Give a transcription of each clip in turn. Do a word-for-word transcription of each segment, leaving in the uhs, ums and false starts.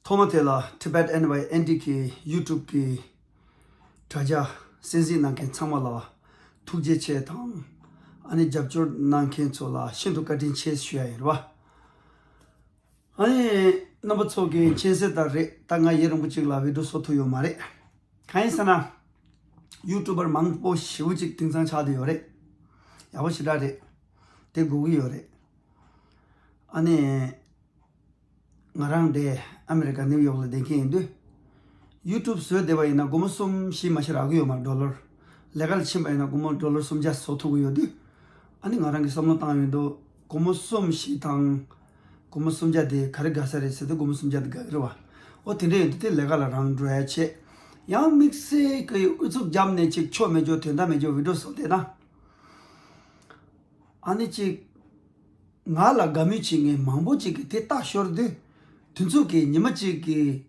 ཐོག་མ་དེ་ལ་Tibet N Y N D གི་YouTube གི་དྲ་རྒྱ་གསན་གཟིགས་གནང་མཁན་ཚང་མ་ལ་ཐུགས་རྗེ་ཆེ་དང་། ཨ་ནི་རྒྱབ་སྐྱོར་གནང་མཁན་ཚོ་ལ་ཤིན་ཏུ་བཀའ་དྲིན་ཆེ་ཞུ་ཡ་ཡིན་རེད་བ། ཨ་ནི་རྣམ་པ་ཚོ་གི་མཁྱེན་གསལ་ལྟར་རེད། ད་ང་ཡུན་རིང་པོ་ཅིག་ལ་བི་ཌིའོ་བཟོ་ཐུབ་ཡོད་མ་རེད། གང་ཡིན་ཟེར་ན། ཡུ་ཊུབ་པར་མང་པོ་ཞེ་པོ་ཅིག་དེང་སང་ཆགས་བསྡད་ཡོད་རེད། ཡག་པོ་ཞེ་དྲག་རེད། དེ་དགོས་ཀྱི་ཡོད་རེད། ཨ་ནི། ང་རང་དེ་ཨ་མེ་རི་ཀ་ནིའུ་ཡོག་ལ་བསྡད་མཁན་ཡིན་དུས། ཡུ་ཊུབ་བཟོས་བསྡད་པ་ཡིན་ན་སྒོར་མོ་གསུམ་བཞི་མ་ཞིག་རག་གི་ཡོད་མ་རེད། ཌོ་ལར། ལས་ཀ་ལ་ཕྱིན་པ་ཡིན་ན་སྒོར་མོ་ཌོ་ལར་སུམ་བརྒྱ་བཟོ་ཐུབ་ཀྱི་ཡོད་དུས། ཨ་ནི་ང་རང་གིས་བསམ་བློ་བཏང་ཡོང་དུས། སྒོར་མོ་གསུམ་བཞི་དང་། སྒོར་མོ་སུམ་བརྒྱ་དེ་ག་རེ་དགའ་ས་རེད་ཟེར་དུས་སྒོར་མོ་སུམ་བརྒྱ་དེ་དགའ་གི་རེད་བ། ཨོ་དེ་འདྲ་ཡིན་དུས་དེ་ལས་ཀ་ལ་རང་འགྲོ་ཡ་བྱེད། ཡང་དམིགས་བསལ་གྱི་ཨུ་ཚུགས་བརྒྱབ་ནས་ཅིག་ཆོ་མེད་འཇོག་དོན་དག་མེད་འཇོག་བི་ཌིའོ་བཟོ་བསྡད་ན། ཨ་ནི་ཅིག་ང་ལ་དགའ་མོས་བྱེད་མཁན་མང་པོ་ཅིག་གིས་དེ་ལྟ་ཞོར་དུ། དུས་ཚོད་ཀྱི་ཉི་མ་གཅིག་གི་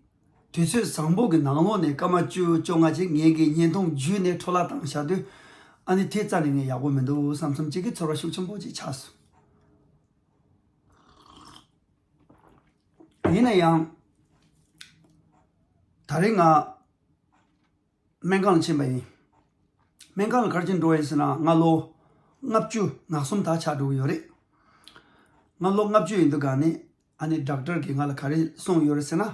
དུས་ཚོད་བཟང་པོ་གི་ནང་ལོགས་ནས་སྐར་མ་བཅུ་བཅོ་ལྔ་ཅིག་ངེད་ཀྱི་བརྙན་ཐུང་བརྒྱུད་ནས་འཕྲོ་བརླག་བཏང་བཞག་དུས། ཨ་ནི་དེ་རྩ་ནས་ངས་ཡག་པོ་མི་འདུག་བསམ་བསམ་ཅིག་གི་ཚོར་བ་ཤུགས་ཆེན་པོ་ཅིག་ཆགས་སོང་། ཡིན་ན་ཡང་། ད་རེས་ང་སྨན་ཁང་ལ་ཕྱིན་པ་ཡིན། སྨན་ཁང་ལ་ག་རེ་བྱེད་འགྲོ་བ་ཡིན་ཟེར་ན་ང་ལོ་ལྔ་བཅུ་ང་གསུམ་ད་ཆགས་འགྲོ་གི་ཡོད་རེད། ང་ལོ་ལྔ་བཅུ་ཡིན་དུས་ག་ནས་ཨ་ནི་ཌོག་ཊར་གིས་ང་ལ་ག་རེ་གསུངས་ཡོད་རེད་ཟེར་ན།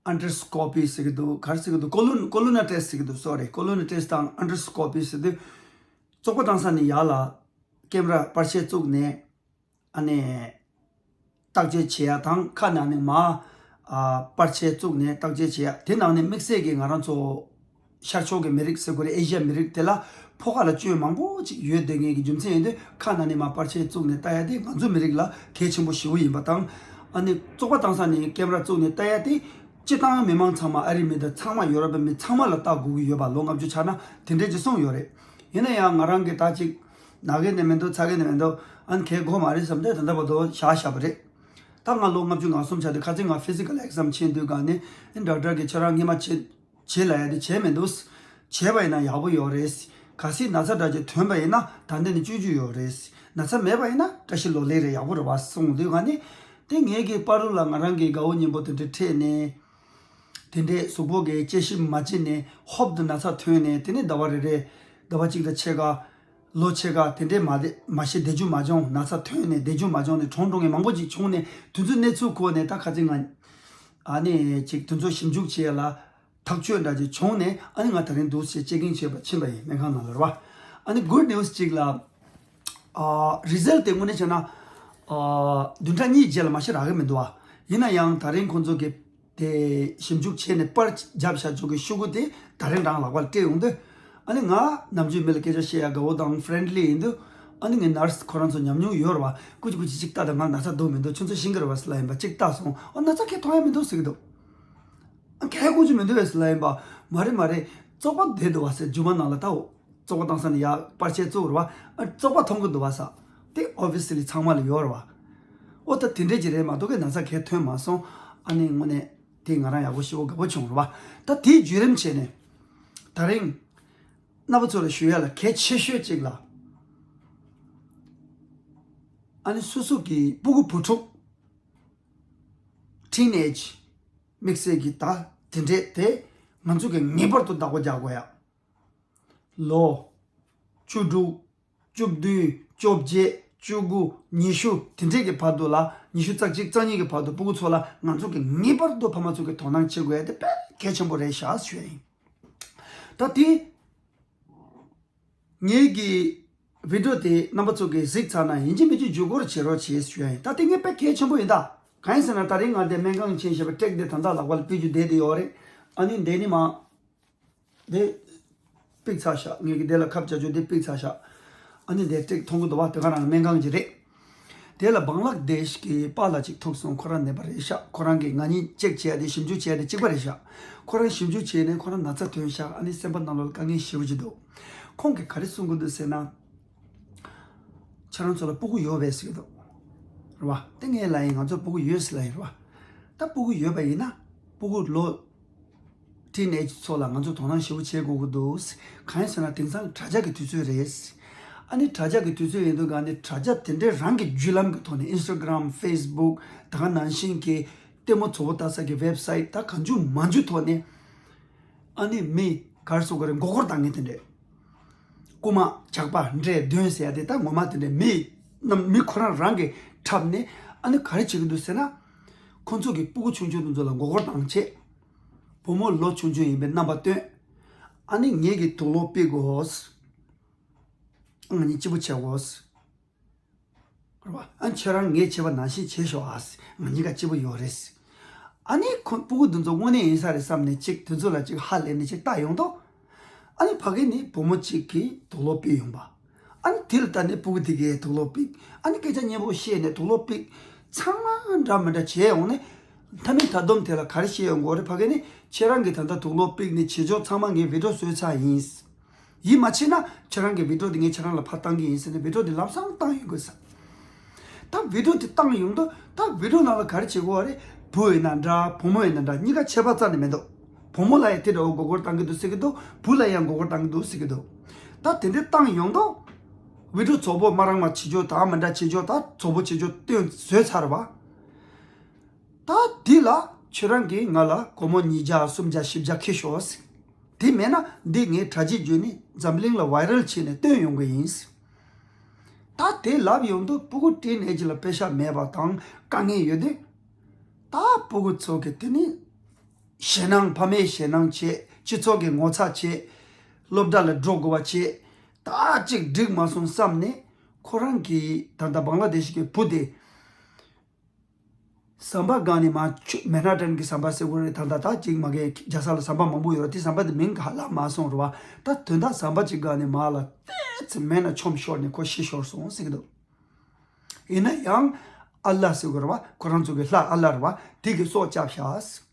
ཨན་ཌོ་སི་ཀོ་པི་ཟེར་གི་འདུག་ག་རེ་ཟེར་གི་འདུག་ཀོ་ལོ་ཀོ་ལོ་ན་ཊེ་སི་ཟེར་གི་འདུག་སོ་རི། ཀོ་ལོ་ན་ཊེ་སི་དང་ཨན་ཌོ་སི་ཀོ་པི་ཟེར་དུས། བཙོག་པ་བཏང་ས་ནས་ཡར་ལ་ཀེམ་ར་པར་ཆས་བཙུགས་ནས། ཨ་ནི། བརྟག་དཔྱད་བྱེད་ཡ་དང་ཁ་ནང་ནས་མར། ཨ། པར་ཆས་བཙུགས་ནས་བརྟག་དཔྱད་བྱེད་ཡ་དེ་ནང་ནས་དམིགས་བསལ་གྱི་ང་རང་ཚོ། ཤར་ཕྱོགས་ཀྱི་མི་རིགས་ཟེར་དགོས་རེད། ཨེ་ཤི་ཡ་མི་རིགས་དེ་ལ་ཕོ་ཁ་ལ་སྐྱོན་མང་པོ་ཅིག་ཡོད་བསྡད་མཁན་གྱི་རྒྱུ་མཚན་ཡིན་དུས་ཁ་ནང་ནས་མར་པར་ཆས་བཙུགས་ནས་ལྟ་ཡ་དེ་ང་ཚོ་མི་རིགས་ལ་གལ་ཆེན་པོ་ཞེ་པོ་ཡིན་པ་དང་། ཨ་ནི་བཙོག་པ་བཏང་ས་ནས་ཀེམ་ར་བཙུགས་ནས་ལྟ་ཡ་དེ། སྤྱི་བཏང་མི་མང་ཚང་མ་ཨ་རིའི་མི་དང་ཚང་མ་ཡོ་རོབ་པའི་མི་ཚང་མ་ལ་ལྟ་དགོས་ཀྱི་ཡོད་པ་ལོ་ལྔ་བཅུ་ཆགས་ན་དེ་འདྲས་ཅིག་གསུངས་ཡོད་རེད། ཡིན་ན་ཡང་ང་རང་གིས་ད་ཅིག་ན་གི་ནས་མི་འདུག་ཚ་གི་ནས་མི་འདུག་ཨ་ནི་གལ་དགོས་མ་རེད་བསམ་སྟེ་ད་ལྟ་བར་དུ་བཞག་བཞག་པ་རེད། ད་ང་ལོ་ལྔ་བཅུ་ང་གསུམ་ཆགས་དུས་ཁ་སང་ང་ཕི་ཛི་ཀལ་ཨེག་ཛམ་ཕྱིན་དུས་ག་ནས་ཨ་ནི་ཌོག་ཊར་གྱིས་ཁྱེད་རང་སྔོན་མ་བྱེད་བྱེད་ལབ་ཡ་དེ་བྱས་མི་འདུག་བྱས་པ་ཡིན་ན་ཡག་པོ་ཡོད་རེད། གལ་སྲིད་ན་ཚ་འདྲ་ཅིག་ཐོན་པ་ཡིན་ན་ད་ལྟ་ནས་བཅོས་རྒྱུ་ཡོད་རེད། ན་ཚ་མེད་པ་ཡིན་ན་བཀྲ་ཤིས་ལོ་ལེགས་རེད། ཡག་པོ་རེད་བ་གསུངས་དུས་ག་ནས་དེ་ངེད་ཀྱི་པར་རུ་ལ་ང་རང་གི་དགའ་བོ་སྙིང་པོ་དེ་འདྲ་འཕྲད་ནས། དེ་འདྲའི་གཟུགས་པོ་གི་དཔྱད་ཞིབ་མ་བྱས་ནས་ཧོབ་ཏེ་ན་ཚ་ཐོན་ནས་དེ་ནས་ཟླ་བ་རེ་རེ། ཟླ་བ་གཅིག་དང་ཕྱེད་ཀ་ལོ་ཕྱེད་ཀ་དེ་འདྲའི་མ་བསྡད་མ་ཤི་བསྡད་རྒྱུ་མ་བྱུང་། ན་ཚ་ཐོན་ནས་བསྡད་རྒྱུ་མ་བྱུང་ནས་གྲོངས་འགྲོ་མཁན་མང་པོ་ཅིག་བྱུང་ནས་དེ་ཚོའི་གནས་ཚུལ་གོ་ནས་ད་ཁ་ཚིག་ང་། ཨ་ནི་ཅིག་དེ་ཚོ་ཞིབ་འཇུག་བྱེད་ཡ་ལ་ཐག་གཅོད་འདྲ་ཅིག་བྱུང་ནས་ཨ་ནི་ང་དེ་རིང་འདུག་སེ་ཅེག་ཨིན་བྱེད་པ་ཕྱིན་པ་ཡིན་སྨན་ཁང་ནང་ལ་རེད་བ། ཨ་ནི་གུཌ་ནིའུ་སི་ཅིག་ལ། ཨ། རི་ཛལ་དེ་དངོས་གནས་བྱས་ན། ཨ། བདུན་ཕྲག་གཉིས་རྗེས་ལ་མ་ཤི་རག་གི་མི་འདུག་བ། ཡིན་ན་ཡང་ད་རིང་ཁོང་ཚོ་གིས་དེ་ཞིབ་འཇུག་བྱས་ནས་པར་བརྒྱབ་བཞག་ཆོག་གི་ཤོག་གུ་དེ་ད་རིང་རང་ལག་པར་སྤྲད་ཡོང་དུས། ཨ་ནི་ང་ནམ་རྒྱུན་མི་ལ་སྐད་ཆ་བཤད་ཡ་དགའ་བོ་དང་ཕ་རེན་ཌི་ལི་ཡིན་དུས། ཨ་ནི་ངའི་ནར་སི་ཁོ་རང་ཚོ་ཉམས་མྱོང་ཡོད་རེད་བ། ཀུ་ཅི་ཀུ་ཅི་ཅིག་ལྟ་དང་ང་ན་ཚ་འདུག་མི་འདུག་ཁྱོད་ཚོ་ཤེས་ཀྱི་རེད་བ་ཟེར་ལབ་ཡིན་པ་ཅིག་ལྟ་སོང་། ཨ་ན་ཚ་གས་མཐོང་ཡ་མི་འདུག་ཟེར་གྱི་འདུག་ཨ་གས་ཀུ་ཅི་མི་འདུག་བས་ཟེར་ལབ་ཡིན་པ། མ་རེད་མ་རེད། བཙོག་པ་བསྡད་འདུག་བ་ཟེར་རྒྱུ་མ་ནང་ལ་ལྟའོ། བཙོག་པ་བཏང་ས་ནས་ཡར་པར་ཆས་བཙུགས་རེད་བ། ཨ་བཙོག་པ་མཐོང་གི་འདུག་བ་ཟེར། དེ་ཨོ་བི་ཡ་སི་ལི་ཚང་མ་ལ་ཡོད་རེད་བ། ཨོ་ད་དེ་འདྲས་ཅིག་རེད་མ་གཏོགས་གི་ན་ཚ་གས་ཐོན་མ་སོང་། ཨ་ནི་དངོས་གནས་དེ་ང་རང་ཡག་པོ་ཞེ་པོ་དགའ་པོ་བྱུང་རེད་བ། ད་དེའི་བརྒྱུད་རིམ་བྱས་ནས། ད་རིང་། རྣམ་པ་ཚོ་ལ་ཞུ་ཡ་ལ་གལ་ཆེ་ཤོས་གཅིག་ལ། ཨ་ནི་སོ་སོ་གི་སྤུ་གུ་བུ་ཕྲུག་ཊིན་ཨེཇ། དམིགས་བསལ་གྱི་ད་དེ་འདྲས་དེ་ང་ཚོ་གི་ངེས་པར་དུ་བདག་པོ་རྒྱག་དགོས་ཡ། ལོ། བཅུ་དྲུག་བཅུ་བདུན། བཅོ་བརྒྱད། བཅུ་དགུ། ཉི་ཤུ། དེ་འདྲས་ཀྱི་བར་དུ་ལ། ཉི་ཤུ་རྩ་གཅིག་རྩ་གཉིས་ཀྱི་བར་དུ་སྤུ་གུ་ཚོ་ལ་ང་ཚོ་གི་ངེས་པར་དུ་ཕ་མ་ཚོ་གི་དོ་སྣང་བྱེད་དགོས་ཡ་དེ་དཔེ་གལ་ཆེན་པོ་རེད་ཤག་ཞུ་ཡ་ཡིན། ད་དེ། ངེད་ཀྱི་བི་ཌིའོ་དེ་རྣམ་པ་ཚོ་གིས་གཟིགས་ཚར་ན་ཡིན་གཅིག་མིན་གཅིག་བརྒྱུད་སྐུར་བྱེད་རོགས་བྱེད་ཞུ་ཡ་ཡིན། ད་དེ་ངས་དཔེ་གལ་ཆེན་པོ་ཡིན་ད། གང་ཡིན་ཟེར་ན་ད་རིང་ང་འདི་སྨན་ཁང་ཕྱིན་བྱས་པའི་ཊེག་དེ་ད་ལྟ་ལག་པ་ལ་ཕུལ་རྒྱུ་བསྡད་དེ་ཡོད་རེད། ཨ་ནི་འདི་ནི་མ། འདི། ཕུལ་ཚར་ཤག་ངེད་ཀྱི་འདི་ལ་ཁབ་བྱ་རྒྱུ་འདི་ཕུལ་ཚར་ཤག་ཨ་ནི་འདི་ཊེག་མཐོང་གི་འདུག་བ། དེ་ག་རང་སྨན་ཁང་གི་རེད། དེ་ལ་བང་ལག་དེཤ་གི་པཱ་ལགས་ཅིག་ཐུག་སོང་། ཁོ་རང་ནད་པ་རེད་ཤག་ཁོ་རང་གིས་ང་གཉིས་ཅེག་བྱས་ཏེ་ཞིབ་འཇུག་བྱས་ཏེ་གཅིག་པ་རེད་ཤག་ཁོ་རང་ཞིབ་འཇུག་བྱས་ནས་ཁོ་རང་ན་ཚ་ཐོན་ཤག་ཨ་ནི་སེམས་པ་ནང་ལོགས་ལ་དཀའ་ངལ་ཞེ་པོ་ཅིག་འདུག་ཁོང་གིས་ག་རེ་གསུང་གི་འདུག་ཟེར་ན། ཁྱེད་རང་ཚོ་ལ་སྤུ་གུ་ཡོད་པས་ཟེར་གི་འདུག་རེད་བ། དེ་ངས་ལབ་ཡིན། ང་ཚོ་སྤུ་གུ་ཡོད་ཟེར་ལབ་ཡིན་རེད་བ། ད་སྤུ་གུ་ཡོད་པ་ཡིན་ན་སྤུ་གུ་ལོ། ཊིན་ཨེཇ་ཚོ་ལ་ང་ཚོ་དོ་སྣང་ཞེ་པོ་བྱེད་དགོས་ཀྱི་འདུག་གང་ཡིན་ཟེར་ན་དེང་སང་དྲ་རྒྱ་གི་དུས་ཚོད་རེད། ཨ་ནི་དྲ་རྒྱ་གི་དུས་ཚོད་ཡིན་དུས་ག་ནི་དྲ་རྒྱ་དེ་འདྲའི་རང་གི་བརྒྱུད་ལམ་གྱི་ཐོག་ནས་ཨིན་སི་ཊ་གྷི་རམ། ཕེ་སི་བུག་ད་ག་ནང་བཞིན་གྱི་ ལྟད་མོ་བཙོག་པོ་ལྟ་ས་གི་ཝེབ་སའིཊ་ད་གང་བྱུང་མང་བྱུང་ཐོག་ནས། ཨ་ནི་མི་གར་སོ་ག་རེ་མགོ་སྐོར་བཏང་མཁན་དེ་འདྲས། རྐུ་མ་ཇག་པ་འདྲེ་གདོན་ཟེར་ཡ་དེ་ད་ངོ་མ་དེ་འདྲས་མི་རྣམས་མི་ཁོ་རང་རང་གིས་འཁྲབ་ནས། ཨ་ནི་ག་རེ་བྱེད་ཀྱི་འདུག་ཟེར་ན། ཁོ་ཚོ་གི་སྤུ་གུ་ཆུང་ཆུང་དེ་ཚོ་ལ་མགོ་སྐོར་བཏང་བྱས། བུ་མོ་ལོ་ཆུང་ཆུང་ཡིན་པའི་རྣམ་པ་སྟོན། ཨ་ནི་ངེད་ཀྱི་དུག་ལོག་ཕུད་དགོས། ང་གཉིས་གཅིག་པུ་བྱེད་དགོས། རེད་བ། ཨ་ཁྱེད་རང་ངས་བྱས་པ་ནང་བཞིན་བྱེད་ཤོག་ཨ། ང་གཉིས་ཀ་གཅིག་པུ་ཡོད་རེད། ཨ་ནི་ཁོ་སྤུ་གུ་འདི་ཚོ་དངོས་གནས་ཡིན་ས་རེད་བསམ་ནས་ཅིག་དེ་ཚོ་ལ་ཅིག་ཧ་ལས་ནས་ཅིག་ལྟ་ཡོང་དུས། ཨ་ནི་ཕ་གི་ནས་བུ་མོ་གཅིག་གིས་དུག་ལོག་ཕུད་ཡོང་པ། ཨ་ནི་དེ་ལ་ལྟ་ནས་སྤུ་གུ་དེ་གས་དུག་ལོག་ཕུད། ཨ་ནི་སྐད་ཆ་སྙན་པོ་བཤད་ནས་དུག་ལོག་ཕུད། ཚང་མ་འདྲ་མི་འདྲ་བྱས་ཡོང་ནས། མཐའ་མའི་མཐའ་སྡོམ་དེ་ལ་ག་རེ་བཤད་ཡོང་གི་ཡོད་རེད། ཕ་གི་ནས་ཁྱེད་རང་གིས་ད་ལྟ་དུག་ལོག་ཕུད་ནས་བྱེད་ཕྱོགས་ཚང་མ་ངས་བི་ཌིའོ་བཟོས་ཚར་ཡིན། ཡིད་མ་ཆེས་ན་ཁྱེད་རང་གི་བི་ཌིའོ་དེ་ངས་ཁྱེད་རང་ལ་ཕར་བཏང་གི་ཡིན་ཟེར་ནས་བི་ཌིའོ་དེ་ལམ་སང་བཏང་ཡོང་དགོས་ས། ད་བི་ཌིའོ་དེ་བཏང་ཡོང་དུས་ད་བི་ཌིའོ་ནང་ལ་ག་རེ་བྱེད་དགོས་བ་རེད། བུ་ཡིན་ན་འདྲ་བུ་མོ་ཡིན་ན་འདྲ་གཉིས་ཀ་ཁྱད་པར་རྩ་ནས་མི་འདུག་བུ་མོ་ལ་ཡང་དེ་འདྲ་བོ་མགོ་སྐོར་བཏང་གི་འདུག་ཟེར་གི་འདུག་བུ་ལ་ཡང་མགོ་སྐོར་བཏང་གི་འདུག་ཟེར་གི་འདུག་ད་དེ་འདྲ་བཏང་ཡོང་དུས་བི་ཌིའོ་བཙོག་པོ་མ་རང་མ་བྱེད་ཕྱོགས་དང་མི་འདྲ་བྱེད་ཕྱོགས་ད་བཙོག་པོ་བྱེད་ཕྱོགས་སྟོན་བཟོས་ཚར་བ། ད་འདི་ལ་ཁྱོད་རང་གིས་ང་ལ་སྒོར་མོ་ཉིས་བརྒྱ་སུམ་བརྒྱ་བཞི་བརྒྱ་ཁྱེར་ཤོག་ཟེར། དེ་མེད་ན་འདི་ངས་དྲ་རྒྱའི་བརྒྱུད་ནས་འཛམ་གླིང་ལ་ཝའི་རལ་བྱས་ནས་སྟོན་ཡོང་གི་ཡིན་ཟེར། ད་དེ་ལབ་ཡོང་དུས་སྤུ་གུ་སྐྲན་ནད་ཀྱི་ལ་པེ་ཤ་མེད་པ་དང་དཀའ་ངལ་ཡོད་དུས། ད་སྤུ་གུ་ཚོ་གི་དེ་ནི་ཞེད་སྣང་ཕ་མའི་ཞེད་སྣང་བྱས་སྤྱི་ཚོགས་ཀྱི་ངོ་ཚ་བྱས། སློབ་གྲྭ་ལ་འགྲོ་དགོས་པ་བྱས། ད་ཅིག་འགྲིག་མ་སོང་བསམ་ནས་ཁོ་རང་གི་ད་ལྟ་བང་ལ་དེ་ཤི་གི་བུ་དེ། ཟམ་པ་སྒང་ནས་མར་ཆུ་མན་ཧ་ཊན་གྱི་ཟམ་པ་ཟེར་དགོས་རེད། ད་ལྟ་ད་ཅིག་མ་གི་རྒྱལ་ས་ལ་ཟམ་པ་མང་པོ་ཡོད་རེད། དེ་ཟམ་པ་དེ་མིང་ག་ལ་མ་སོང་རེད་བ། ད་དོན་དག་ཟམ་པ་ཅིག་སྒང་ནས་མར་ལ་ཏོག་ཙམ་མེད་ན་མཆོངས་ཤོར་ནས་ཁོ་ཤི་ཤོར་སོང་ཟེར་གི་འདུག་ཡིན་ན་ཡང་ཨ་ལ་ཟེར་དགོས་རེད་བ། ཁོ་རང་ཚོ་གི་ལྷ་ཨ་ལ་རེད་བ། དེ་གི་སྲོག་སྐྱབས་ཤག་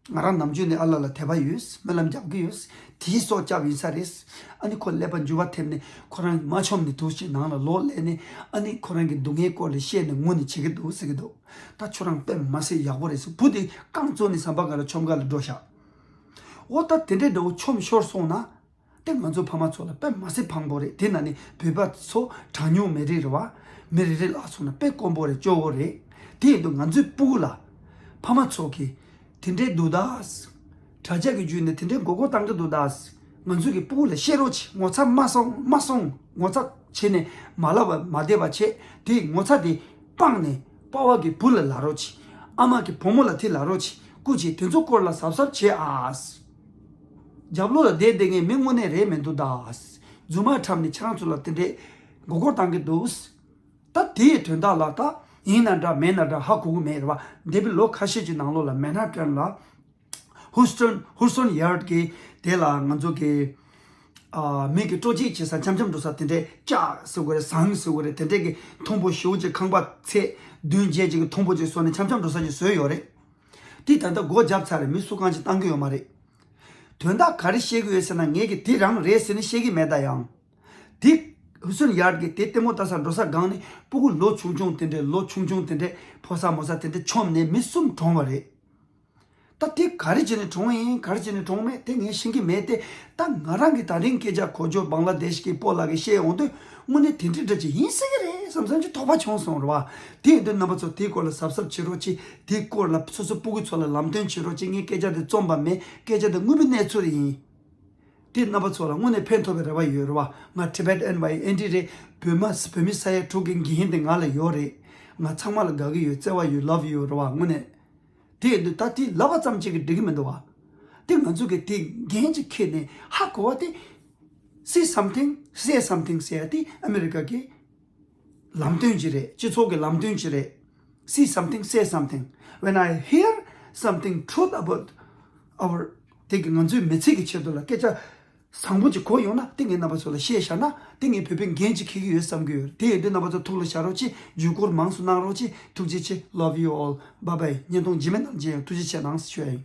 ང་རང་ནམ་རྒྱུན་ནས་ཨ་ལ་ལ་དད་པ་ཡོད། སྨོན་ལམ་རྒྱབ་ཀྱི་ཡོད། དེའི་སྲོག་སྐྱབས་ཡིན་ས་རེད། ཨ་ནི་ཁོ་ཀླད་པ་འགྱུར་བ་ཐེབས་ནས་ཁོ་རང་མ་མཆོངས་ནས་འདུག་ཅིག་ནང་ལ་ལོག་སླེབས་ནས་ཨ་ནི་ཁོ་རང་གི་སྡུག་བསྔལ་སྐོར་ལ་བཤད་ནས་ངུ་ནས་བྱེད་ཀྱི་འདུག་ཟེར་གྱི་འདུག་ད་ཁྱོད་རང་དཔེ་མ་སྲིད་ཡག་པོ་རེད་ཟེར། བུ་དེ་རྐང་བཙུགས་ནས་ཟམ་པ་སྒང་ལ་མཆོང་ག་ལ་འགྲོ་ཤག་འོ་ད་དེ་འདྲའི་འདྲ་བོ་མཆོངས་ཤོར་སོང་ན། དེ་ང་ཚོ་ཕ་མ་ཚོ་ལ་དཔེ་མ་སྲིད་ཕངས་པོ་རེད། དེ་ན་ནི་བོད་པ་ཚོ་གྲངས་ཉུང་མི་རིགས་རེད་བ། མི་རེ་རེ་ལ་སོང་ན་དཔེ་དཀོན་པོ་རེད། སྐྱོ་བོ་རེད། དེ་ཡིན་དུས་ང་ཚོའི་སྤུ་གུ་ལ་ཕ་མ་ཚོ་གིས་དེ་འདྲའི་འདུག་ད། དྲ་རྒྱ་གི་བརྒྱུད་ནས་དེ་འདྲའི་མགོ་སྐོར་བཏང་གི་འདུག་ད། ང་ཚོ་གི་སྤུ་གུ་ལ་བཤད་རོགས་གྱིས། ངོ་ཚ་མ་སོང་མ་སོང་། ངོ་ཚ་བྱས་ནས་མ་ལབ་པ་མ་བསྡད་པ་བྱས། དེ་ངོ་ཚ་དེ་སྤངས་ནས་པ་ཕ་གི་བུ་ལ་ལབ་རོགས་གྱིས། ཨ་མ་གི་བུ་མོ་ལ་དེ་ལབ་རོགས་གྱིས། སྐུ་མཁྱེན་དེ་ཚོ་སྐོར་ལ་གཟབ་གཟབ་བྱེད་ཨ། རྒྱབ་ལོགས་ལ་བསྡད་བསྡད་མཁན་མི་དངོས་གནས་རེད་མི་འདུག་ད། རྫུན་མ་འཁྲབ་ནས་ཁྱེད་རང་ཚོ་ལ་དེ་འདྲས་མགོ་སྐོར་བཏང་གི་འདུག་ད་དེའི་དོན་དག་ལ་ད་ཡིན་ན་འདྲ་མིན་ན་འདྲ་ཧ་གོ་གི་མེད་རེད་བ། འདས་པའི་ལོ་ཁ་ཤས་ཀྱི་ནང་ལོགས་ལ་མན་ཧ་ཊན་ལ་ཧུ་སི་ཊོན་ཧུ་སི་ཊོན་ཡར་ཌི་གི་དེ་ལ་ང་ཚོ་གི་ཨ་མི་གི་སྤྲོ་སྐྱིད་བྱེད་ས་འཆམ་འཆམ་འགྲོ་ས་དེ་འདྲས་ལྕགས་ཟེར་དགོས་རེད། ཟངས་ཟེར་དགོས་རེད། དེ་འདྲས་ཀྱི་མཐོན་པོ་ཞེ་པོ་ཅིག་ཁང་པ་ཚད་བདུན་བརྒྱད་ཅིག་གི་མཐོན་པོ་ཅིག་བཟོས་ནས་འཆམ་འཆམ་འགྲོ་ས་ཅིག་བཟོས་ཡོད་རེད། དེ་ད་ལྟ་སྒོ་བརྒྱབ་ཚར་རེད། མི་སུ་གང་ཅིག་བཏང་གི་ཡོད་མ་རེད། དོན་དག་ག་རེ་བཤད་ཀྱི་ཡོད་ཟེར་ན་ངས་ཀྱི་དེ་རང་རེད་ཟེར་ནས་བཤད་ཀྱི་མེད། ད་ཡང་དེ་ཧུ་སུན་ཡར་གྱི་དེ་ལྟད་མོ་ལྟ་ས་འགྲོ་ས་སྒང་ནས་སྤུ་གུ་ལོ་ཆུང་ཆུང་དེ་འདྲས་ལོ་ཆུང་ཆུང་དེ་འདྲས་ཕོ་གསར་མོ་གསར་དེ་འདྲས་མཆོངས་ནས་མི་གསུམ་གྲོངས་པ་རེད། ད་དེ་ག་རེ་བྱས་ནས་གྲོངས་ཡིན་ག་རེ་བྱས་ནས་གྲོངས་མེད་དེ་ངས་ཤེས་ཀྱི་མེད་དེ། ད་ང་རང་གི་ད་རིང་སྐད་ཆ་གོ་ཆོད་བང་ལ་དེཤ་གི་སྤོ་ལགས་ཀྱིས་བཤད་ཡོང་དུས་དངོས་གནས་དེ་འདྲ་འདྲ་ཅིག་ཡིན་སྲིད་ཀྱི་རེད་བསམ་བསམ་ཅིག་དོགས་པ་བྱུང་སོང་རེད་བ། དེ་ཡིན་དུས་རྣམ་པ་ཚོ་དེའི་སྐོར་ལ་གཟབ་གཟབ་བྱེད་རོགས་གྱིས། དེའི་སྐོར་ལ་སོ་སོ་སྤུ་གུ་ཚོ་ལ་ལམ་སྟོན་བྱེད་རོགས་གྱིས། ངས་སྐད་ཆ་དེ་རྩོམ་པ་མེད། སྐད་ཆ་དེ་དངོས་པོའི་གནས་ཚུལ་ཡིན། དེ་རྣམ་པ་ཚོ་ལ་དངོས་གནས་ཕན་ཐོགས་པའི་རེ་བ་ཡོད་རེད་བ། ང་ཊི་བེཊ་ཨེན་ཝའི་ཨེན་ཌི་རེད། བོད་མ་བོད་མི་ས་ཡ་དྲུག་གི་འགན་དེ་ང་ལ་ཡོད་རེད། ང་ཚང་མ་ལ་དགའ་གི་ཡོད། བརྩེ་བ་ཡོད། ལབ་ཡོད་རེད་བ། དངོས་གནས། དེ་ཡིན་དུས་ད་དེ་ལབ་པ་ཙམ་གཅིག་གིས་འགྲིག་གི་མི་འདུག་བ། དེ་ང་ཚོ་གི་དེ་འགན་ཅིག་འཁྱེར་ནས་ཧ་གོ་བ་དེ། See something, say something ཟེར་ཡ་དེ་ཨ་མི་རི་ཀ་གི་ལམ་སྟོན་ཅིག་རེད། སྤྱི་ཚོགས་ཀྱི་ལམ་སྟོན་ཅིག་རེད། See something, say something. When I hear something truth about our དེ་གི་ང་ཚོའི་མི་ཚེ་གི་ཆེད་དུ་ལ་སྐད་ཆ་བཟང་པོ་ཅིག་གོ་ཡོང་ན་དེ་ངས་རྣམ་པ་ཚོ་ལ་བཤད་བཞག་ན་དེ་ངས་བོད་པའི་འགན་ཅིག་འཁྱེར་གྱི་ཡོད་བསམ་གྱི་ཡོད། དེ་ཡོད་དུས་རྣམ་པ་ཚོ་ཐུགས་ལ་བཞག་རོགས་གྱིས། བརྒྱུད་སྐུར་མང་སུ་གནང་རོགས་གྱིས། ཐུགས་རྗེ་ཆེ། Love you all. Bye bye. བརྙན་ཐུང་རྗེས་མའི་ནང་མཇལ་ཡོང་། ཐུགས་རྗེ་ཆེ་གནང་ཞུ་ཡ་ཡིན།